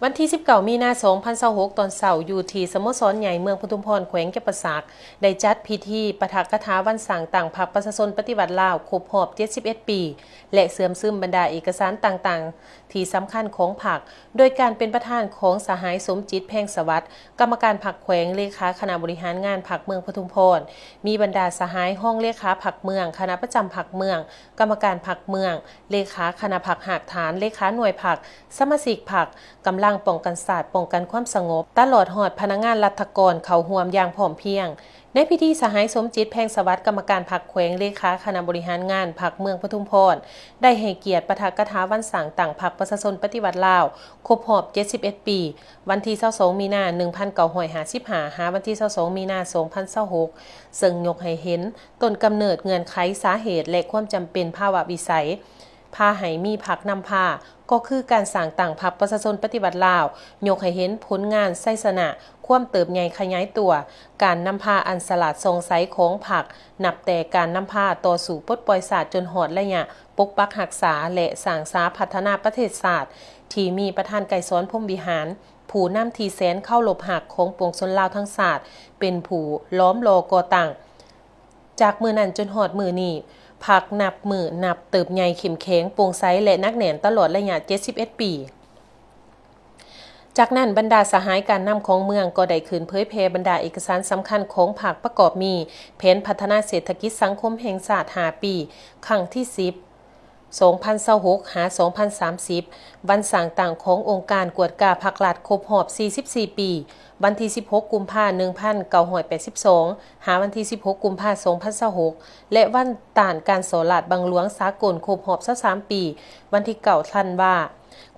ວັນທີສິບເກົ້າ ມີນາ ສອງພັນຊາວຫົກ ຕອນເຊົ້າ ຢູ່ທີ່ສະໂມສອນໃຫຍ່ເມືອງປະທຸມພອນ ແຂວງຈຳປາສັກ ໄດ້ຈັດພິທີປາຖະກະຖາວັນສ້າງຕັ້ງພັກປະຊາຊົນປະຕິວັດລາວ ຄົບຮອບເຈັດສິບເອັດປີ ແລະ ເຊື່ອມຊຶມບັນດາເອກະສານຕ່າງໆ ທີ່ສຳຄັນຂອງພັກ ໂດຍການເປັນປະທານຂອງສະຫາຍ ສົມຈິດ ແພງສະຫວັດ ກຳມະການພັກແຂວງ, ເລຂາຄະນະບໍລິຫານງານພັກເມືອງປະທຸມພອນ, ມີບັນດາສະຫາຍຮອງເລຂາພັກເມືອງ, ຄະນະປະຈຳພັກເມືອງ, ກຳມະການພັກເມືອງ, ເລຂາຄະນະພັກຮາກຖານ, ເລຂາໜ່ວຍພັກ, ສະມາຊິກພັກ, ກຳລັງປ້ອງກັນຊາດ, ປ້ອງກັນຄວາມສະຫງົບ, ຕະຫຼອດຮອດພະນັກງານລັດຖະກອນເຂົ້າຮ່ວມຢ່າງພ້ອມພຽງ. ໃນພິທີ, ສະຫາຍ ສົມຈິດ ແພງສະຫວັດ ກຳມະການພັກແຂວງ, ເລຂາຄະນະບໍລິຫານງານພັກເມືອງປະທຸມພອນ ໄດ້ໃຫ້ກຽດປາຖະກະຖາວັນສ້າງຕັ້ງພັກປະຊາຊົນປະຕິວັດລາວ ຄົບຮອບເຈັດສິບເອັດປີ, ວັນທີຊາວສອງ ມີນາ ໜຶ່ງພັນເກົ້າຮ້ອຍຫ້າສິບຫ້າ ຫາວັນທີຊາວສອງ ມີນາ ສອງພັນຊາວຫົກ ເຊິ່ງຍົກໃຫ້ເຫັນ ຕົ້ນກຳເນີດ, ເງື່ອນໄຂ, ສາເຫດ ແລະ ຄວາມຈຳເປັນພາວະວິໄສ ພາໃຫ້ມີພັກນຳພາ ກໍຄືການສ້າງຕັ້ງພັກປະຊາຊົນປະຕິວັດລາວ, ຍົກໃຫ້ເຫັນຜົນງານໄຊຊະນະ, ຄວາມເຕີບໃຫຍ່ຂະຫຍາຍຕົວ, ການນຳພາອັນສະຫຼາດສ່ອງໃສຂອງພັກ, ນັບແຕ່ການນຳພາຕໍ່ສູ້ປົດປ່ອຍຊາດຈົນຮອດໄລຍະປົກປັກຮັກສາ ແລະ ສ້າງສາພັດທະນາປະເທດຊາດ ທີ່ມີປະທານໄກສອນ ພົມວິຫານ, ຜູ້ນຳທີ່ແສນເຄົາລົບຮັກຂອງປວງຊົນລາວທັງຊາດ ເປັນຜູ້ຫຼອມຫຼໍ່ກໍ່ຕັ້ງ. ຈາກມື້ນັ້ນຈົນຮອດມື້ນີ້, ພັກນັບມື້ນັບເຕີບໃຫຍ່ເຂັ້ມແຂງ, ໂປ່ງໃສ ແລະ ໜັກແໜ້ນຕະຫຼອດໄລຍະເຈັດສິບເອັດປີ. ຈາກນັ້ນ, ບັນດາສະຫາຍການນຳຂອງເມືອງກໍໄດ້ຂຶ້ນເຜີຍແຜ່ບັນດາເອກະສານສຳຄັນຂອງພັກ ປະກອບມີ ແຜນພັດທະນາເສດຖະກິດສັງຄົມແຫ່ງຊາດຫ້າປີ ຄັ້ງທີສິບ ສອງພັນຊາວຫົກ ຫາ ສອງພັນສາມສິບ, ວັນສ້າງຕັ້ງຂອງອົງການກວດກາພັກລັດຄົບຮອບສີ່ສິບສີ່ປີ, ວັນທີສິບຫົກ ກຸມພາ ໜຶ່ງພັນເກົ້າຮ້ອຍແປດສິບສອງ ຫາວັນທີສິບຫົກ ກຸມພາ ສອງພັນຊາວຫົກ ແລະ ວັນຕ້ານການສໍ້ລາດບັງຫຼວງສາກົນຄົບຮອບຊາວສາມປີ, ວັນທີເກົ້າ ທັນວາ.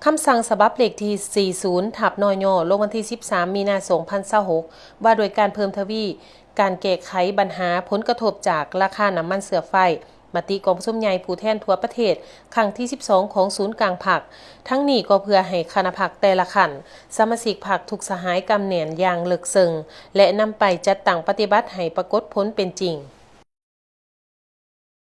ຄຳສັ່ງສະບັບເລກທີສີ່ສິບ ທັບ ນຍ ລົງວັນທີສິບສາມ ມີນາ ສອງພັນຊາວຫົກ ວ່າດ້ວຍການເພີ່ມທະວີການແກ້ໄຂບັນຫາຜົນກະທົບຈາກລາຄານ້ຳມັນເຊື້ອໄຟ, ມະຕິກອງປະຊຸມໃຫຍ່ຜູ້ແທນທົ່ວປະເທດ ຄັ້ງທີສິບສອງ ຂອງສູນກາງພັກ. ທັງນີ້ກໍເພື່ອໃຫ້ຄະນະພັກແຕ່ລະຂັ້ນ, ສະມາຊິກພັກທຸກສະຫາຍກຳແໜ້ນຢ່າງເລິກເຊິ່ງ ແລະ ນຳໄປຈັດຕັ້ງປະຕິບັດໃຫ້ປາກົດຜົນເປັນຈິງ.